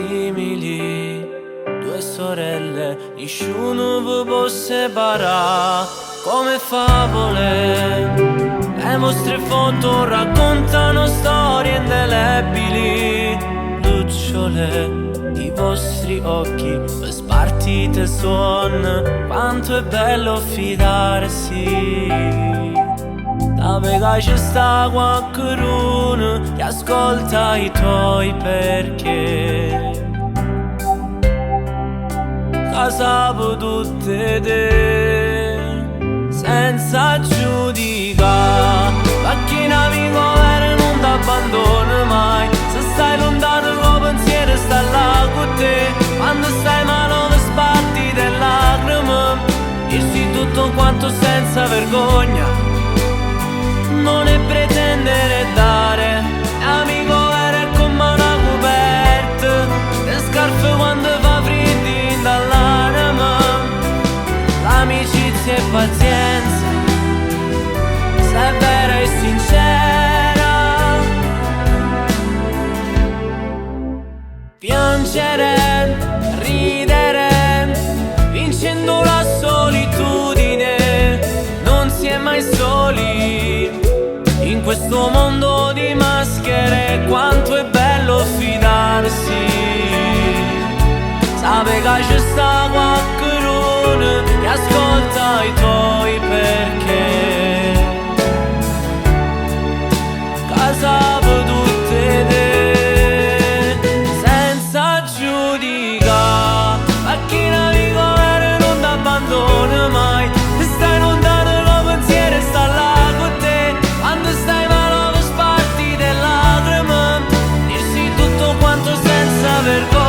Simili, due sorelle, nessuno vi può separare come favole. Le vostre foto raccontano storie indelebili, lucciole. I vostri occhi, vi spartite suon, quanto è bello fidarsi. Sape che ci sta qualcuno che ascolta i tuoi perché. Che sape tutte te, senza giudicare. Perché un amico vero non ti abbandona mai. Se stai lontano con pensiero sta là con te. Quando stai male vi sparti delle lacrime. Dirsi tutto quanto senza vergogna non è pretendere dare. Amico vero è come una coperta, le scarpe quando fa freddo dall'anima. L'amicizia è pazienza, se è vera e sincera. Piangere, ridere, vincendo la solitudine, non si è mai soli. In questo mondo di maschere quanto è bello fidarsi. Sape che ci sta qualcuno che ascolta i tuoi perché. Che sape tutte te, senza giudicare. Perché un amico vero non ti abbandona mai. Se stai lontano con pensiero sta là con te. Quando stai male vi sparti delle lacrime. Dirsi tutto quanto senza vergogna.